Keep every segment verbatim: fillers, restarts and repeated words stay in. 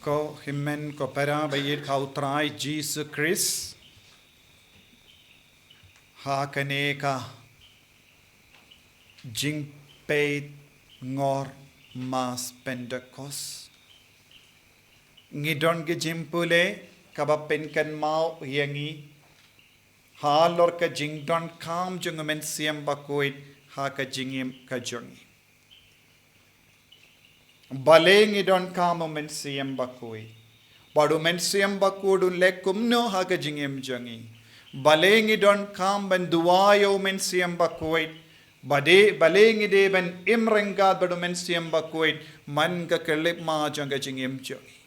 Ko hynmen ko para ba ïeit ha u Trai Jisu Khrist, ha kane ka jingpeit ngor Mass Pentecost, ngi don ka jingpule kaba pynkynmaw ïa ngi halor ka jingdonkam jong u Mynsiem Bakhuid ha ka jingim ka jong ngi. Balei ngi donkam u Mynsiem Bakhuid? Bad u Mynsiem Bakhuid un leh kumno ha ka jingim jong ngi? Balei ngi donkam ban duwai ïa u Mynsiem Bakhuid? Bad balei ngi dei ban im ryngkat bad u Mynsiem Bakhuid man ka khyllipmat jong ka jingim jong ngi?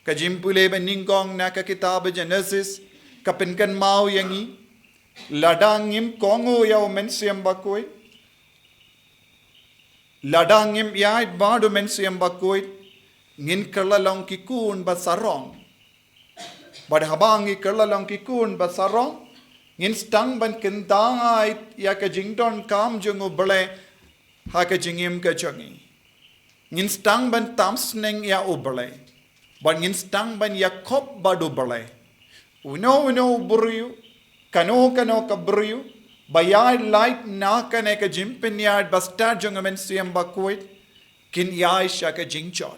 Ka jingpule ba nyngkong na ka kitab Genesis ka pynkynmaw ïa ngi, lada ngim kohnguh ïa u Mynsiem Bakhuid, lada ngim ïaid bad u Mynsiem Bakhuid, ngin kylla long ki khun ba sarong. Bad haba ngi kylla long ki khun ba sarong, ngin sdang ban kyntait ïa ka jingdonkam jong u Blei ha ka jingim ka jong ngi. Ngin sdang ban tam sneng ïa u Blei. Bad ngin sdang ban ïakhop bad u Blei. Uno uno u briew, kano kano ka briew ba ïaid lait na kane ka jingpynïaid ba stad jong u Mynsiem Bakhuid, kin ïaid sha ka jingjot.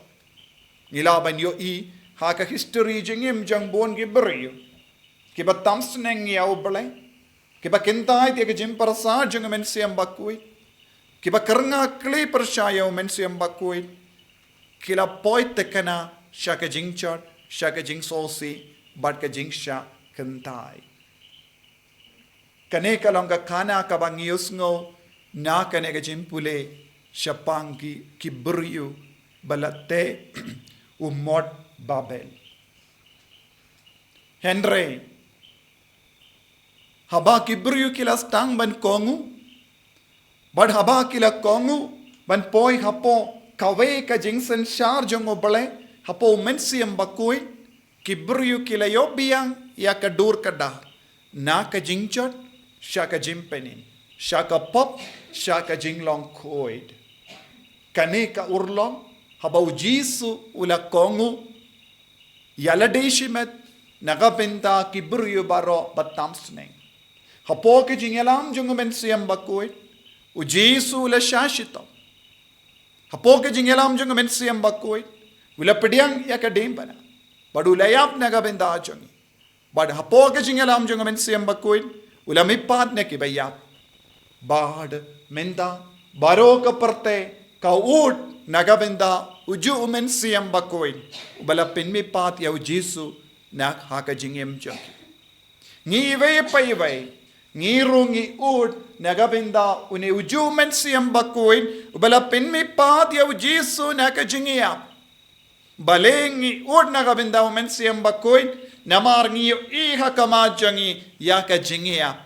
Ngi lah ban ïohi ha ka history jingim jong bun ki briew kiba tam sneng ïa u Blei, kiba kyntait ïa ka jingpyrsad jong u Mynsiem Bakhuid, kiba kyrngah kli pyrshah ïa u Mynsiem Bakhuid, ki la poi thikna sha ka jingjot, sha ka jingsngewsih bad ka jingshah kyntait. Kane ka long ka khana kaba ngi ïohsngew na kane ka jingpule shaphang ki, ki briew ba la teh u mot Babel. Hynrei haba ki briew ki la sdang ban kohnguh, bad haba ki la kohnguh ban poi hapoh kawei ka jingsynshar jong u Blei, hapoh u Mynsiem Bakhuid, ki briew ki la ïoh biang ïa ka dur ka dar, na ka jingjot sha ka jingpynim, sha ka pop sha ka jinglong khuid. Kane ka urlong, haba u Jisu u la kohnguh ïa lade shimet na ka bynta ki briew baroh ba tam sneng. Hapoh ka jingïalam jong u Mynsiem Bakhuid, u Jisu u la shah shitom. Hapoh ka jingïalam jong u Mynsiem Bakhuid, u la pdiang ïa ka diengphna bad u la ïap na ka bynta jong ngi. Bad hapoh ka jingïalam jong u Mynsiem Bakhuid, u la mihpat na kiba ïap. Bad mynta baroh ka pyrthei ka ud na ka bynta u juh u Mynsiem Bakhuid, uba la pynmihpat ïa u Jisu na ha ka jingim jong ngi. Ngi iwei pa iwei, ngi ruh ngi ud na ka bynta une u juh u Mynsiem Bakhuid, uba la pynmihpat ïa u Jisu na ka jingïap. Balei ngi ud na ka bynta u Mynsiem Bakhuid? Namar ngi ïohi ha khmat jong ngi ïa ka jingïap.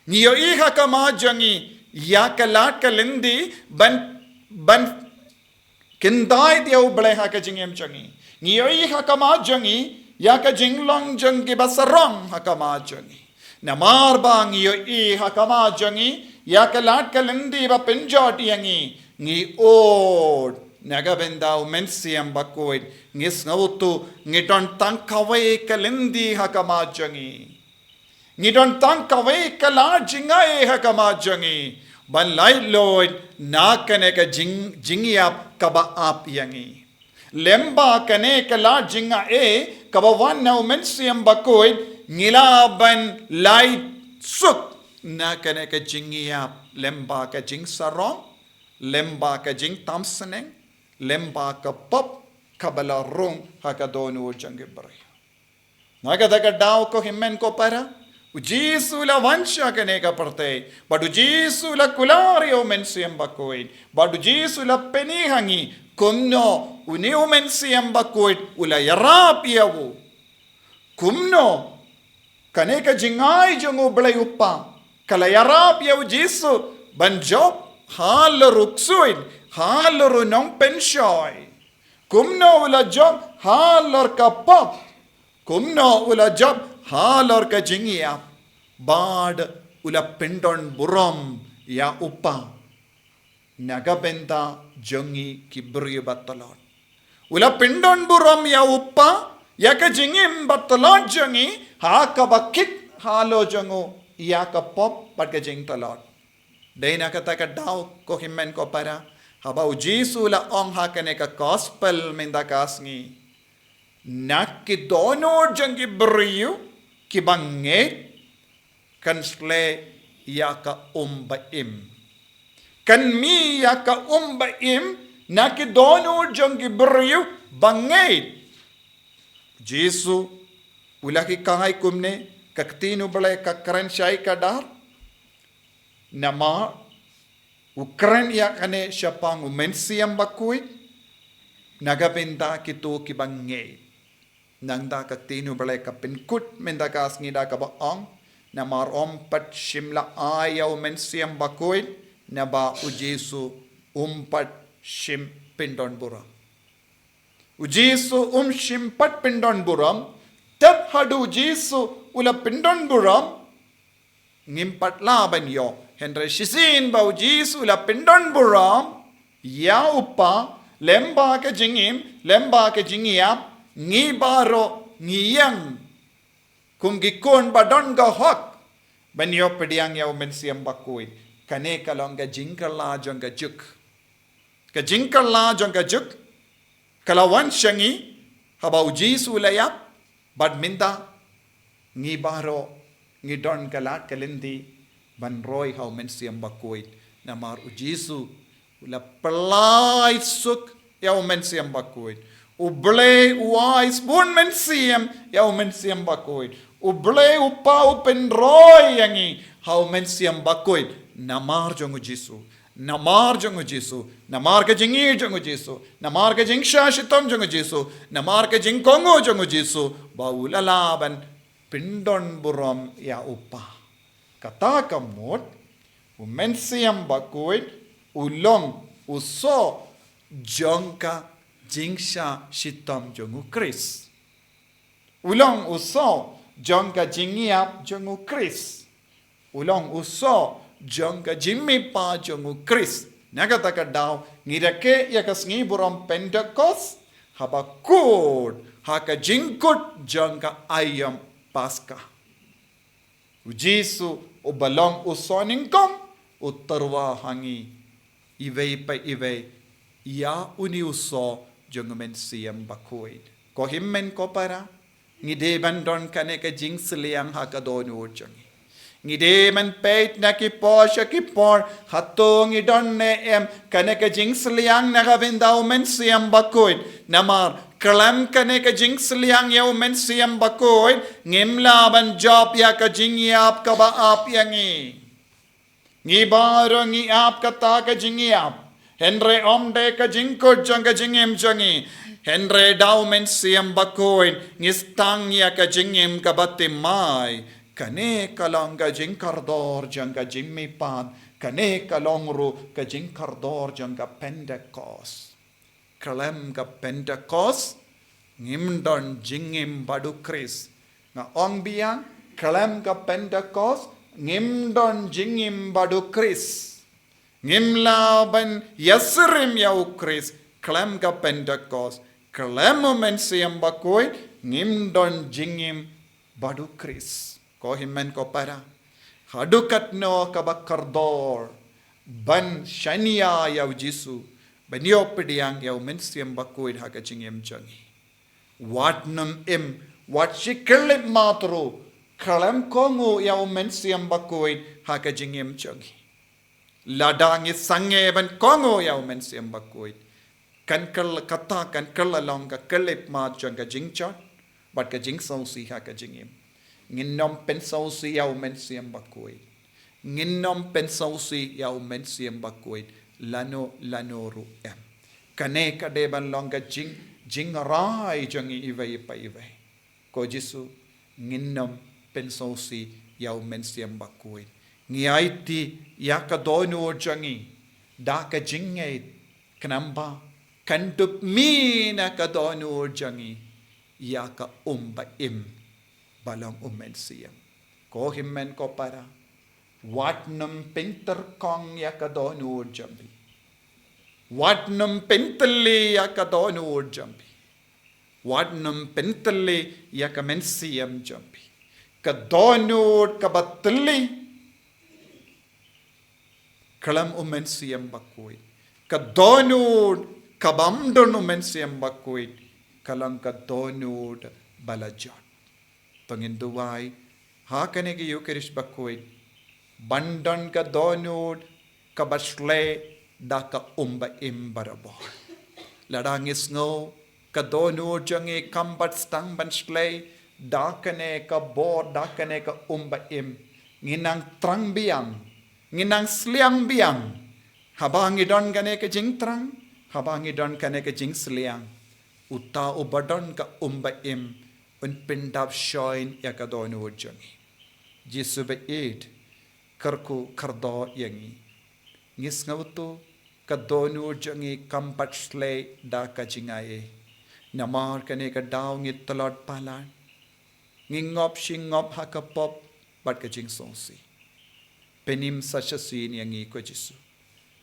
Ngi ïohi ha khmat jong ngi ïa ka lad ka lynti ban, ban kyntait ïa u Blei ha ka jingim jong ngi. Ngi ïohi ha khmat jong ngi ïa ka jinglong jong kiba sarong ha khmat jong ngi. Namar ba ngi ïohi ha khmat jong ngi ïa ka lad ka lynti ba pynjot ïa ngi, ngi ud na ka bynta u Mynsiem Bakhuid. Ngi sngewthuh ngi don tang kawei ka lynti ha khmat jong ngi. Ngi don tang kawei ka lad jingaiei ha khmat jong ngi ban laitluid na kane ka jing, jingïap kaba ap ïa ngi. Lyngba kane ka lad jingaiei kaba wan na u Mynsiem Bakhuid, ngi lah ban lait suk na kane ka jingïap lyngba ka jingsarong, lyngba ka jingtam sneng, lyngba ka pop kaba la rung ha ka dohnud jong ki briew. Na kata ka daw, ko hynmen ko para, u Jisu u la wan sha kane ka pyrthei, bad u Jisu u la kular ïa u Mynsiem Bakhuid, bad u Jisu u la pyni ha ngi kumno une u Mynsiem Bakhuid u la ïarap ïa u. Kumno kane ka jingai jong u Blei u Kpa ka la ïarap ïa u Jisu ban jop halor u ksuid, halor u nongpynshoi. Kumno u la jop halor ka pop. Kumno u la jop halor ka jingïap. Bad u la pyndonburom ïa u Kpa na ka bynta jong ngi ki briew ba tlot. U la pyndonburom ïa u Kpa ïa ka jingim ba tlot jong ngi, ha kaba kit halor jong u ïa ka pop bad ka jingtlot. Dei na kata ka daw, ko hynmen ko para, haba u Jisu u la ong ha kane ka gospel mynta ka sngi, na ki dohnud jong ki briew kiba ngeit, kan sleh ïa ka um ba im. Kan mih ïa ka um ba im na ki dohnud jong ki briew ba ngeit. Jisu u la hikai kumne, ka ktien U Blei ka kren shai kdar. Namar u kren ïa kane shaphang u Mynsiem Bakhuid na ka bynta kito kiba ngeit. Nangta ka ktien U Blei ka pynkut mynta ka sngi da kaba ong, namar ym pat shym la ai ïa u Mynsiem Bakhuid naba u Jisu um pat shym pyndonburom. U Jisu um shym pat pyndonburom. Tad haduh u Jisu u la pyndonburom, ngim pat lah ban ïoh. Hynrei shisien ba u Jisu u la pyndonburom ïa u Kpa lyngba ka jingim, lyngba ka jingïap, ngi baroh ngi ïeng kum ki khun ba don ka hok ban ïoh pdiang ïa u Mynsiem Bakhuid. Kane ka long ka jingkylla jong ka juk. Ka jingkylla jong ka juk ka la wan sha ngi haba u Jisu u la ïap, bad mynta ngi baroh ngi don ka lad ka lynti ban roi ha u Mynsiem Bakhuid. Namar u Jisu u la pynlait suk ïa u Mynsiem Bakhuid. U Blei u ai sbun mynsiem ïa u Mynsiem Bakhuid. U Blei u Kpa u pynroi ïa ngi ha u Mynsiem Bakhuid namar jong u Jisu. Namar jong u Jisu, namar ka jingïeit jong u Jisu, namar ka jingshah shitom jong u Jisu, namar ka jingkohnguh jong u Jisu, ba u la lah ban pyndonburom ïa u Kpa. Kata ka mut, u Mynsiem Bakhuid u long u soh jong ka jingshah shitom jong u Khrist. U long u soh jong ka jingïap jong u Khrist. U long u soh jong ka jingmihpat jong u Khrist. Na kata ka daw, ngi rakhe ïa ka sngi burom Pentekost, haba kut ha ka jingkut jong ka aïom Paska. U Jisu uba long u soh nyngkong u tyrwa ha ngi iwei pa iwei ïa une u soh jong u Mynsiem Bakhuid. Ko hynmen ko para, ngi dei ban don kane ka jingsliang ha ka dohnud jong ngi. Ngi dei ban peit na ki por sha ki por, hato ngi don ne em kane ka jingsliang na ka bynta u Mynsiem Bakhuid. Namar khlem kane ka jingsliang ïa u Mynsiem Bakhuid, ngim lah ban jop ïa ka jingïap kaba ap ïa ngi. Ngi baroh ngi ap kata ka jingïap. Hynrei ym dei ka jingkut jong ka jingim jong ngi, hynrei da u Mynsiem Bakhuid ngi sdang ïa ka jingim kaba thymmai. Kane ka long ka jingkordor jong ka jingmihpat. Kane ka long ruh ka jingkordor jong ka Pentekost. Khlem ka Pentekost ngim don jingim bad u Khrist. Nga ong biang, khlem ka Pentekost ngim don jingim bad u Khrist. Ngim lah ban ïasyriem ïa u Khrist. Khlem ka Pentekost, khlem u Mynsiem Bakhuid, ngim don jingim bad u Khrist. Ko hynmen ko para, haduh katno kaba kordor ban shaniah ïa u Jisu, ban ïoh pdiang ïa u Mynsiem Bakhuid ha ka jingim jong ngi. Wat nym im, wat shi khyllipmat ruh, khlem kohnguh ïa u Mynsiem Bakhuid ha ka jingim jong ngi. Lada ngi sangeh ban kohnguh ïa u Mynsiem Bakhuid, kan kylla, kata kan kylla long ka khyllipmat jong ka jingjot bad ka jingsngewsih ha ka jingim. Ngin nym pynsngewsih ïa u Mynsiem Bakhuid. Ngin nym pynsngewsih ïa u Mynsiem Bakhuid lano lano ruh em. Kane ka dei ban long ka jing, jingrai jong ngi iwei pa iwei. Ko Jisu, ngin nym pynsngewsih ïa u Mynsiem Bakhuid. Ngi aiti ïa ka dohnud jong ngi da ka jingngeit, khnang ba kan dup mih na ka dohnud jong ngi ïa ka um ba im ba long u Mynsiem. Ko hynmen ko para, wat nym pyntyrkhong ïa ka dohnud jong ngi. Wat nym pyntylli ïa ka dohnud jong phi. Wat nym pyntylli ïa ka mynsiem jong phi. Ka dohnud kaba tylli ka long u Mynsiem Bakhuid. Ka dohnud kaba ym don u Mynsiem Bakhuid ka long ka dohnud ba la jot. To ngin duwai ha kane ka Ïukharist Bakhuid ban don ka dohnud kaba shlei da ka um ba im barabor. Lada ngi sngew ka dohnud jong ngi kam pat sdang ban shlei da kane ka bor, da kane ka um ba im, ngi nang trang biang, ngi nang sliang biang. Haba ngi don kane ka jingtrang, haba ngi don kane ka jingsliang, uta uba don ka um ba im un pyndap shongshit ïa ka dohnud jong ngi. Jisu ba ïeit, kyrkhu kyrdoh ïa ngi. Ngi sngewthuh ka dohnud jong ngi kam pat shlei da ka jingaiei. Namar kane ka daw ngi tlot palat, ngi ngop shi ngop ha ka pop bad ka jingsngewsih. Pynim sa shisien ïa ngi ko Jisu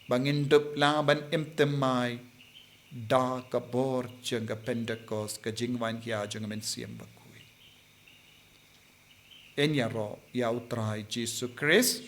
ba ngin dup lah ban im thymmai da ka bor jong ka Pentekost, ka jingwan hiar jong ka Mynsiem Bakhuid. Ngin ïaroh ïa U Trai Jisu Khrist.